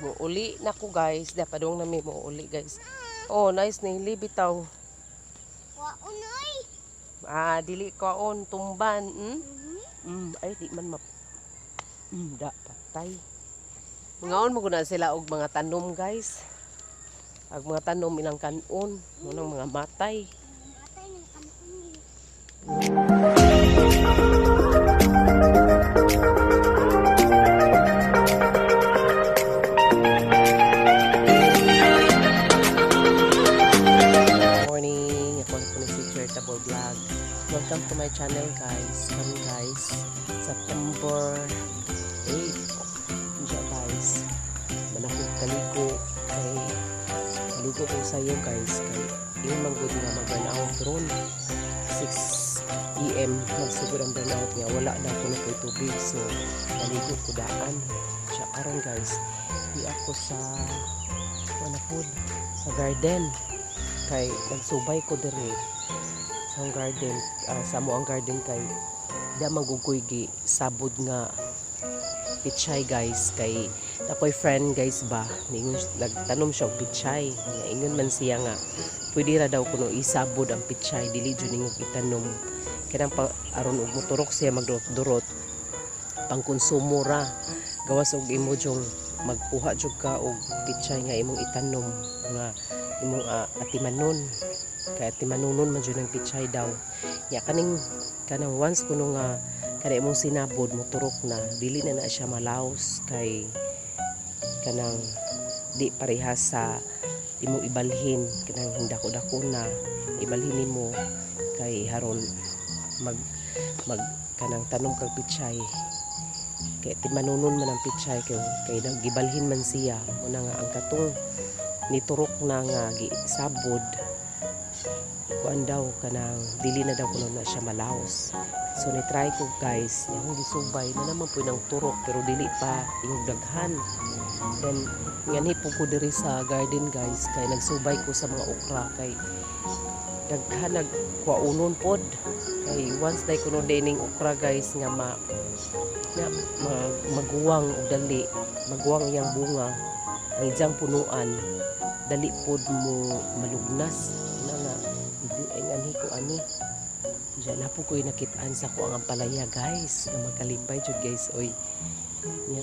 Muuli na ko, guys. Da padung na mi muuli, guys. Oh, nice ni bitaw. Waon oy. Ah, dili kaon tumban. Ay di man map. Da patay. Mangaon mo guna sila og mga tanom, guys. Ag mga tanom ilang kanon, munang mga matay. Matay ng kanon. Morning, ako po ni si Charitable Vlog. Welcome to my channel, guys. Kami, guys, September 8. Diya, guys, manakog kaligo kay kaligo ko sayo, guys, kay yun man gud nga mag-burn out ron 6 AM magsugod ang burn out nga wala na ko na ko'y tubig, so maligo ko daan siya karon, guys. Di ako sa wala pod sa garden kay nagsubay ko diri sa akong garden, sa amo ang garden kay da magugoy gi sabod nga pichay, guys, kay ako'y friend, guys, ba ningon nagtanom siya og pichay nga ingon man siya nga pwede ra daw kuno isabod ang pichay, dili jud ningog itanom kanang pa, aron og moturok siya magdurot-durot, pangkonsumo ra, gawas og imo jung magkuha jud ka og pichay nga imong itanom nga imong atimanon kay atimanunon man jud ang pichay daw nya. Kaning kanang once kuno nga kada imong sinabod moturok na, dili na na siya malaos kay kanang di parehas sa imong ibalhin kanang dako-dako na ibalhin nimo kay haron mag mag kanang tanom kag pichay kay timanunon man ang pichay kay gibalhin man siya. Muna nga ang katong niturok na nga gisabod, kuan daw, kanang dili na daw kuno na siya malaos. So ni try ko, guys, nga akong gisubay na naman po ng turok pero dili pa ingog daghan. Then nganhi po ko diri sa garden, guys, kay nagsubay ko sa mga okra kay daghan nagkuaunon pod kay once day kuno dining okra, guys, nga ma nga maguwang og dali, maguwang iyang bunga, ang iyang punuan dali pod mo malugnas na nga hindi ay nganhi ko ani. Diyan na po ko'y nakitaan sa ko ang ampalaya, guys, nga magkalipay jud, guys, oy. Nya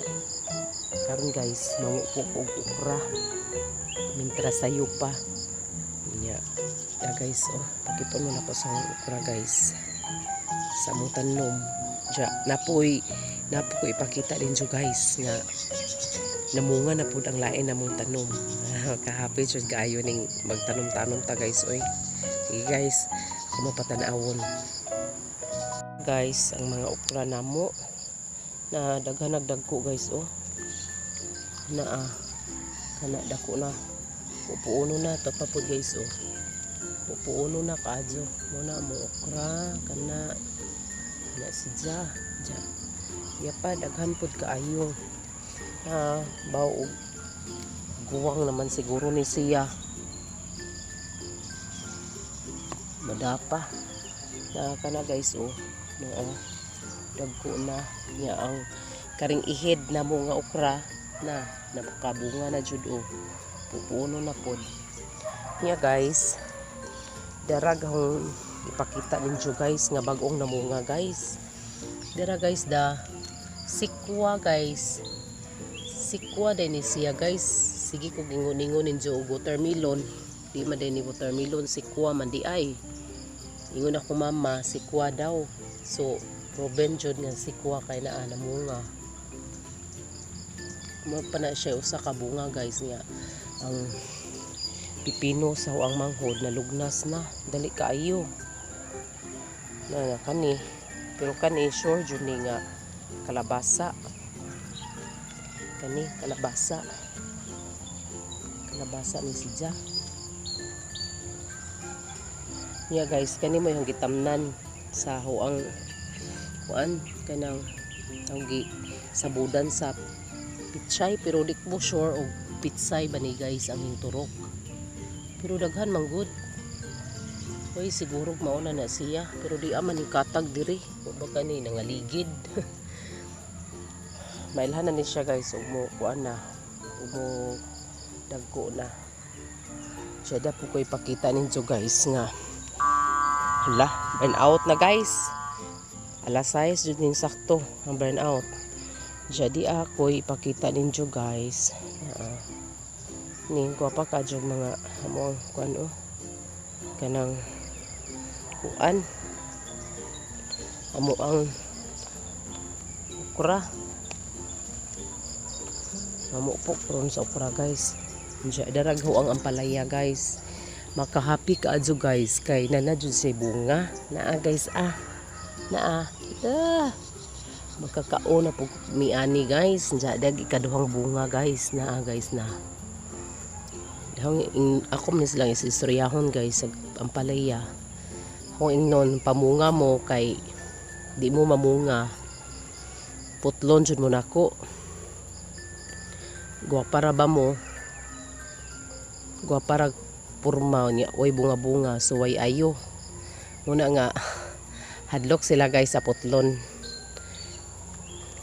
karon, guys, mangupo ko og okra mintras sayo pa nya. Ya, guys, oh, pakiton mo na ko sa okra, guys, sa among tanom. Diya napoy napo ko ipakita din jud, guys, nga namunga na pud ang lain namong tanom. Kahappy jud kaayo ning magtanom-tanom ta, guys, oy. Sige, guys, ako mapatanawon, guys, ang mga okra namo na daghan nagdagko, guys, oh. Na kana dako na, pupuno na to pa pod, guys, oh. Pupuno na kaadyo muna mo okra kana na si Ja Ja ya pa daghan pod kaayo na baw og guwang naman siguro ni siya madapa na kana, guys, oh. No, oh, dagko na niya. Ang karing ihid na mo nga okra na napakabunga na jud, oh, pupuno na pod niya, guys. Darag akong ipakita ninyo, guys, nga bag-ong namunga, guys. Dara, guys, da sikwa, guys, sikwa din ni siya, guys. Sige ko gingon-ingon ninyo og watermelon, di man din ni watermelon, sikwa man di ay. Ingon ako mama, sikwa daw, so proven jud nga sikwa kay naa namunga mo pa na siya usa ka bunga, guys, nga ang pipino sa ang manghod nalugnas na dali kaayo na, na kani. Pero kani sure jud ni nga kalabasa kani, kalabasa, kalabasa ni siya niya, guys. Kani mo yung gitamnan sa huang kuan kanang ang gi sabudan sa pichay, pero di ko sure og pitsay ba ni, guys, ang turok, pero daghan man gud. Oy, siguro mauna na siya, pero di aman ni katag diri o baka ni nangaligid. Mailhan na ni siya, guys, ug mo kuan na. Mo dagko na. Siya da po ko ipakita ninyo, guys, nga. Hala, burn out na, guys. Alas 6 jud ning sakto ang burn out. Jadi ako ipakita ninyo, guys. Ning kuha pa ka jud mga amo ang kuan oh. Kanang kuan. Amo ang okra. Amo po ron sa okra, guys. Diya daragho ang ampalaya, guys. Makahappy ka adyo, guys, kay nana jud say bunga. Naa, guys, ah. Naa. Ah. Makakaon na po miani, guys. Diya dag ikaduhang bunga, guys. Naa, guys, na. Dahong ako man silang isistoryahon, guys, sa ampalaya. Kung ingnon pamunga mo kay di mo mamunga. Putlon jud mo nako. Gwapa ra ba mo? Gwapa ra purma niya, oy bunga-bunga, so way ayo. Muna nga hadlok sila, guys, sa putlon.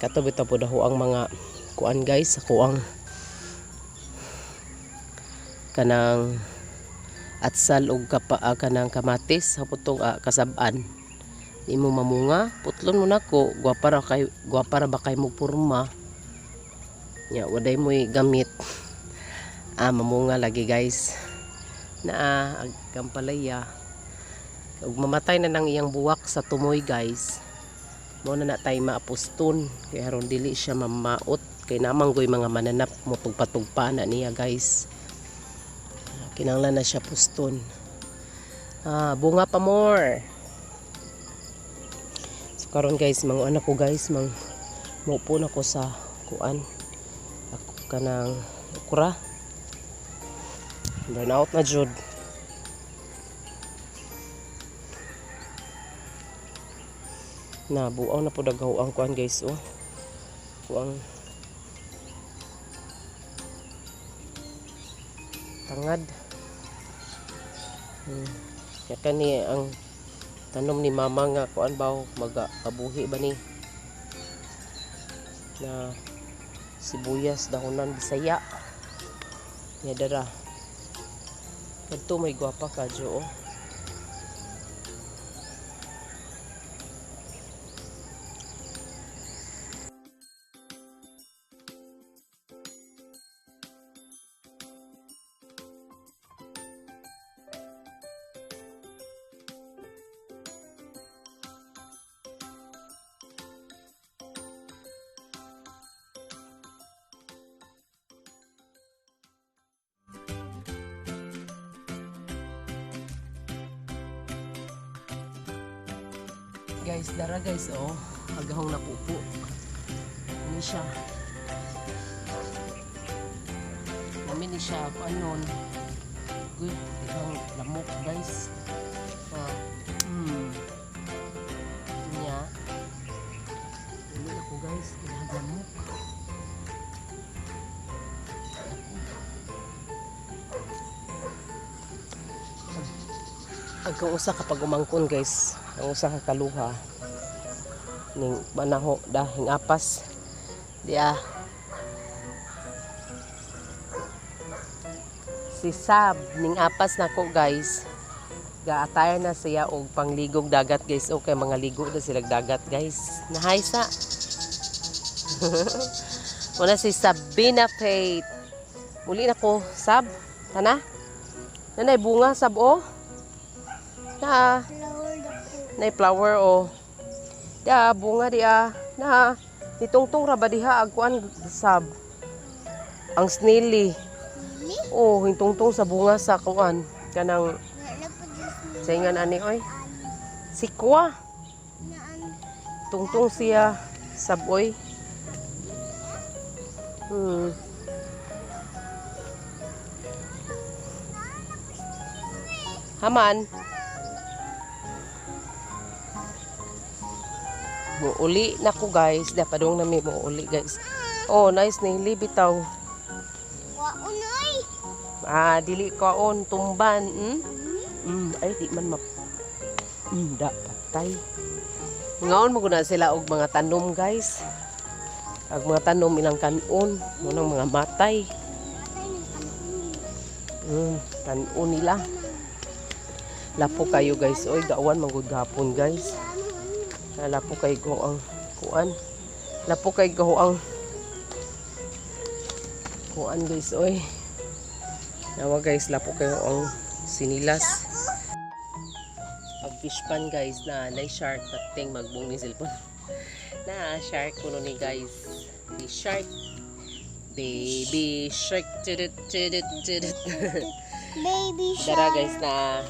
Kato bitaw po daho ang mga kuan, guys, ako ang kanang atsal og kapa, kanang kamatis hapotong kasab-an. Di mo mamunga, putlon mo nako, gwapa ra kay gwapa ra ba kay mo purma. Nya waday mo'y gamit. Ah, mamunga lagi, guys. Naa ag ampalaya. Ug mamatay na nang iyang buwak sa tumoy, guys. Mo na na tay maapuston kay aron dili siya mamaot kay namanggoy mga mananap mo tugpa-tugpa na niya, guys. Kinahanglan na siya puston. Ah, bunga pa more. So karon, guys, mga anak ko, guys, mang mupo na ko sa kuan. Ako kanang okra. Burn out na jud. Na buaw na po dagaw ang kuan, guys, oh. Kuang tangad. Ya kani ang tanom ni mama nga kuan baw maga kabuhi ba ni na sibuyas dahonan Bisaya. Nya dara. Kadto may gwapa ka jo oh. Guys, dara, guys, oh. Agahong napupo. Ano siya? Mami ni siya ako anon. Good, daghang lamok, guys. Ah. Nya. Uli ako, guys, daghang lamok. Ang usa kapag umangkon, guys, ang usa ka kaluha ning banaho dahing apas diya si Sab ning apas nako, guys, gaatay na siya og pangligog dagat, guys. Okay, mga ligo na sila dagat, guys. Nahay sa muna si Sabina Faith. Muli na ko, Sab. Tana nanay bunga, Sab, oh na. Flower dako. Nay flower oh. Dia bunga dia. Na nitungtong ra ba diha ag kuan, Sab? Ang snaily. Really? Oh, hintungtong sa bunga sa kuan kanang Wala pa dyan. sa ingan ani oy. Sikwa. Naan. Tungtong siya, Sab, oy. Haman. Muuli na ko, guys. Dapadong na mi muuli, guys. Oh, nice ni bitaw. Waon oy. Ah, dili kaon tumban. Ay di man map. Da patay. Ngaon mo guna sila og mga tanom, guys. Ag mga tanom ilang kanon, munang mga matay. Tan-o nila. Lapo kayo guys. Oy, gawan manggod gapon guys. Lapo kay go ang kuan. Lapo kay go ang kuan guys, oy. Nawa guys, lapo kayo ang sinilas. Pag fish pan guys na nay shark pating magbong ni cellphone. Na shark kuno ni guys. The shark. Baby shark. Tudut tudut tudut. Baby shark. Dara guys na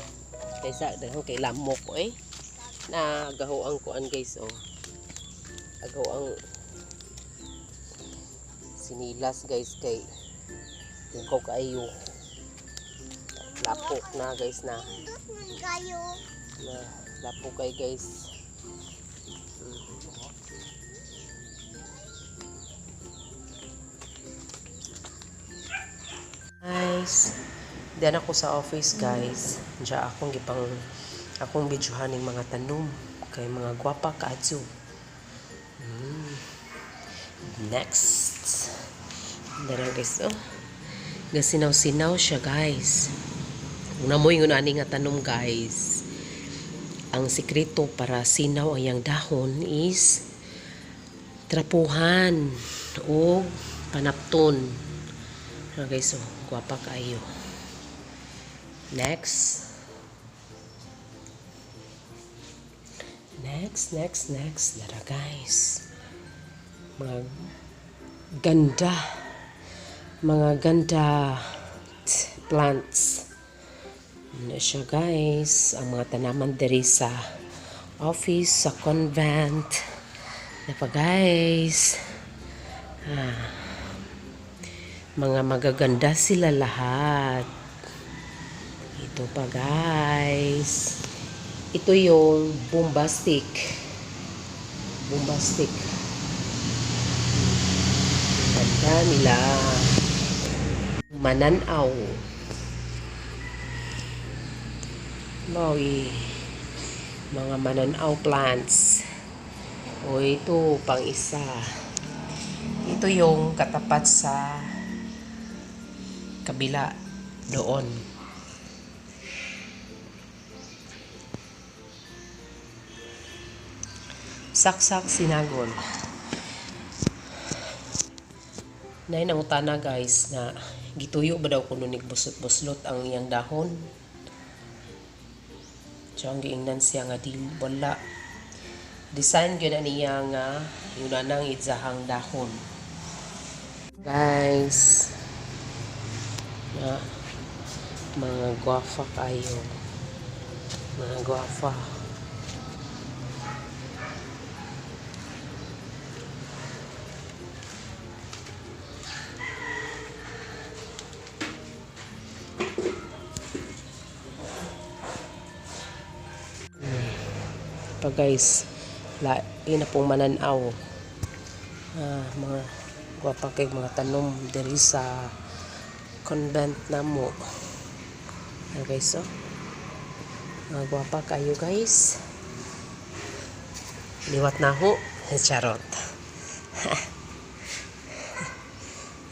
kaysa dahil kay lamok eh. Na gaho ang kuan guys oh. Agaw ang sinilas guys kay ikaw kaayo. Lapok na guys na. Pindot man kayo. Na lapok kay guys. Guys, diyan ako sa office guys. Diyan akong gipang akong videohan ning mga tanom kay mga gwapa kaadto. Next. Dara guys oh. Gasinaw-sinaw siya guys. Una mo ingon ani nga tanom guys. Ang sikreto para sinaw ang iyang dahon is trapuhan o panapton. Ano guys, oh, gwapa kaayo. Next. Next, next, next. Dara guys. Mga ganda. Mga ganda plants. Ano siya guys. Ang mga tanaman diri sa office, sa convent. Na pa guys. Ah. Mga magaganda sila lahat. Ito pa guys. Ito yung bombastic. Bombastic. Ganda nila. Mananaw. Maui. Mga mananaw plants. O ito, pang isa. Ito yung katapat sa kabila doon. Saksak sinagon. Nay nangutana guys na gituyo ba daw kuno nig buslot-buslot ang iyang dahon. Siya ang giingnan siya nga di wala. Design gyud na niya nga yun na nang idzahang dahon. Guys, na mga guwafa kayo. Mga guwafa. Pa guys, lain na pong mananaw. Ah, mga gwapa kay mga tanom diri sa convent namo. Ah, guys, oh. Mga gwapa kayo guys. Liwat na ho. Charot.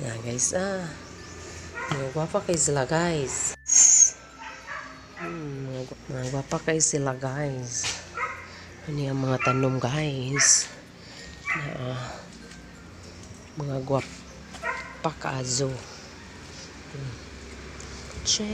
Ah, guys, ah. Mga gwapa kay sila guys. Mga gwapa kay sila guys. Ano yung mga tanom guys? Na, mga gwapa kaazo. Che.